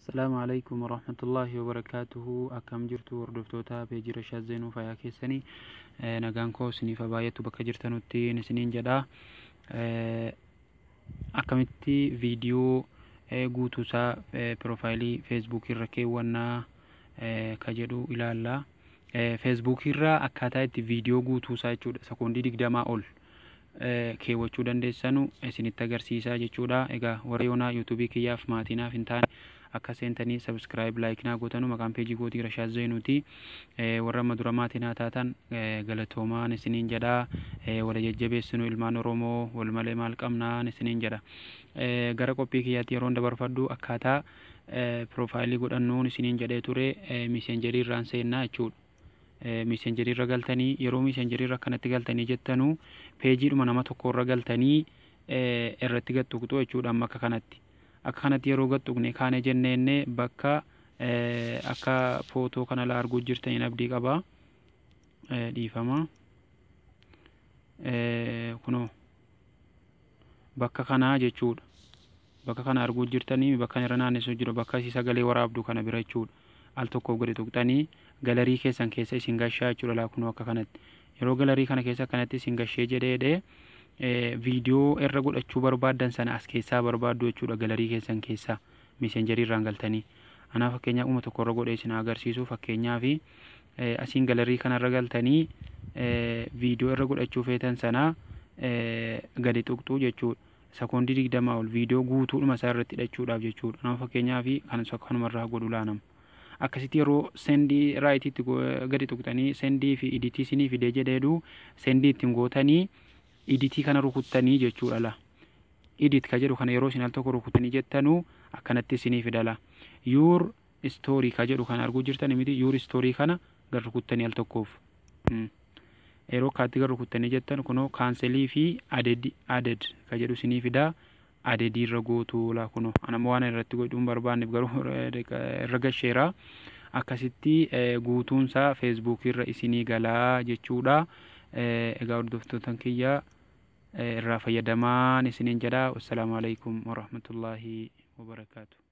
Asalaamu alaikum warahmatullaahi wabarakaatuhu. Akkam jirtu hordoftoota peejii Rashaad Zeenuu? Fayyaa keessanii? Nagaan koo isiniif haa baay'atu bakka jirtanutti isiniin jedha. Akkamitti viidiyoo guutuusaa piroofaayilii Feesbuukii irra keewwannaa ka jedhu ilaalla. Feesbuukii irra akkaataa itti viidiyoo guutuusaa jechuudha, sekoondii 20 ol keewwachuu dandeessanu isinitti agarsiisaa jechuudha. Egaa warra yoonaa yuutuubii kiyyaaf maatiinaaf hin taane akka seentanii subscribe, like naa gootanu. Maqaan peejii kootii Rashaad Zeenuuti. Warra amma dura maatii naa taatan galatoomaan isiniin jedha. Wala jajjabeessinu, ilmaan Oromoo wal malee maal qabnaan isiniin jedha. Gara qophii kiyyaatti yeroon dabarfadhu, akkaataa piroofaayilii godhannuun isiniin jedhee ture. Miisenjerii irraan seennaa jechuudha. Miisenjerii irra galtanii, yeroo miisenjerii irra akkanatti galtanii jettanuu, peejiidhuma nama tokko irra galtanii irratti gad tuqxu jechuudha. Amma akka kanatti. Akka kanatti yeroo gad tuqne kaane jenneenne, bakka akka footoo kana la arguu jirtaniin abdii qaba. Dhiifama. Kunoo bakka kanaa jechuudha. Bakka kana arguu jirtanii, bakka irra naannessuu jiru, bakka isii sagalee waraabdu kana bira jechuudha. Al tokkoof gadi tuqxanii galarii keessan keessa isin gashaa jechuudha. Laa, kunoo akka kanatti. Yeroo galarii kana keessa akkanatti isin gashee jedhee, viidiyoo irra godhachuu barbaaddan sana as keessaa barbaaddu jechuudha, galarii keessan keessaa miisenjarii irraan galtanii. Anaa fakkeenyaaf uma tokko irra godhee isin agarsiisu. Fakkeenyaaf asiin galarii kanarra galtanii viidiyoo irra godhachuu feetan sana gadi tuqxu jechuudha. Sekoondii 20 ol viidiyoo guutuudhuma isaa irratti hidhachuudhaaf jechuudha. Nama fakkeenyaaf kan kanumarraa godhu laanama. Akkasitti yeroo send rightiitti gadi tuqxanii, send fi edit isinii fidee jedheedu, send ittiin gootanii edit kana rukuttanii jechuudha la. Edit ka jedhu kana yeroo isin al tokko rukutanii jettanuu, akkanatti isinii fidala. Your story ka jedhu kana arguu jirtan miti? Your story kana gad rukuttanii al tokkoof. Yeroo kaatti gad rukuttanii jettan, kunoo cancel fi added ka jedhu isinii fidaa. Added irra gootu laa. Kunoo anammoo waan irratti godhuun barbaanneef garuu irra gasheera. Akkasitti guutuunsaa Feesbuukii irra isinii galaa jechuudha. Egaa hordoftoota kiyya, irraa fayyadamaan isiniin jedha. Wassalaamu alaikum warahmatullaahi wabarakaatu.